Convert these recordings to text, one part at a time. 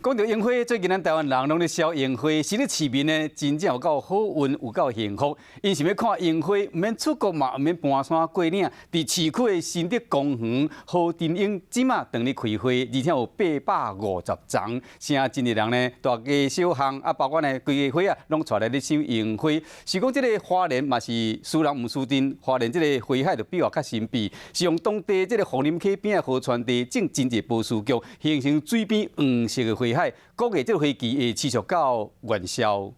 講到櫻花，最近咱台灣人攏咧燒櫻花，新竹市民呢，真正有夠好運，有夠幸福。𪜶想欲看櫻花，毋免出國嘛，毋免攀山過嶺，佇市區的新竹公園河津櫻這馬當咧開花，而且有850叢，誠濟人呢，大街小巷啊，包括呢規家伙仔，攏帶來咧賞櫻花。是講這个花蓮嘛是輸人毋輸陣，花蓮這个花海就比較較神秘，是用當地這个鳳林溪邊的河川地種真濟波斯菊，形成水邊黃色的花海，估計這个花期會持續到元宵。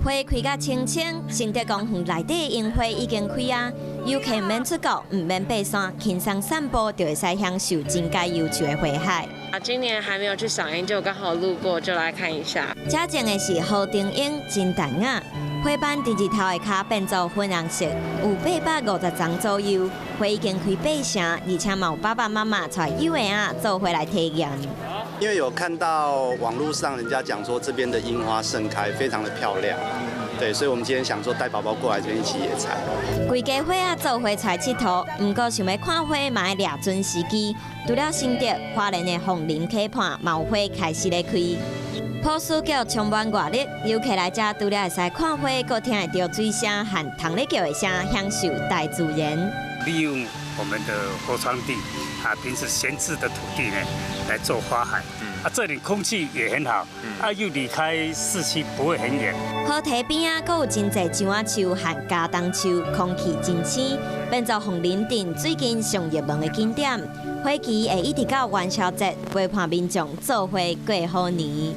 花開甲青青，新竹公園內底櫻花已經開啊！遊客毋免出國，毋免爬山，輕鬆散步就會使享受真佳幽秀的花海。啊，今年還沒有去賞櫻，就剛好路過，就來看一下。這種的是河燈櫻，真淡雅，花瓣佇日頭的跤變做粉紅色，有850叢左右。花已經開八成，而且嘛有爸爸媽媽帶幼兒仔做伙來體驗。因為有看到網路上人家講說這邊的櫻花盛開，非常的漂亮，對，所以我們今天想說帶寶寶過來這邊一起野餐。規家伙仔做伙出來𨑨迌，毋過想欲看花嘛愛掠準時機。除了新竹、花蓮的鳳林溪畔，嘛有花開始咧開。波斯菊充滿活力，遊客來遮除了會使看花，閣聽會著水聲和蟲咧叫的聲，享受大自然。利用我們的河床地啊，平時閒置的土地呢，來做花海。啊，這裡空氣也很好，啊，又離開市區不會很遠。河堤邊仔，閣有真濟樟仔樹和茄苳樹，空氣真鮮，變做鳳林鎮最近上熱門的景點。花期會一直到元宵節，陪伴民眾做伙過好年。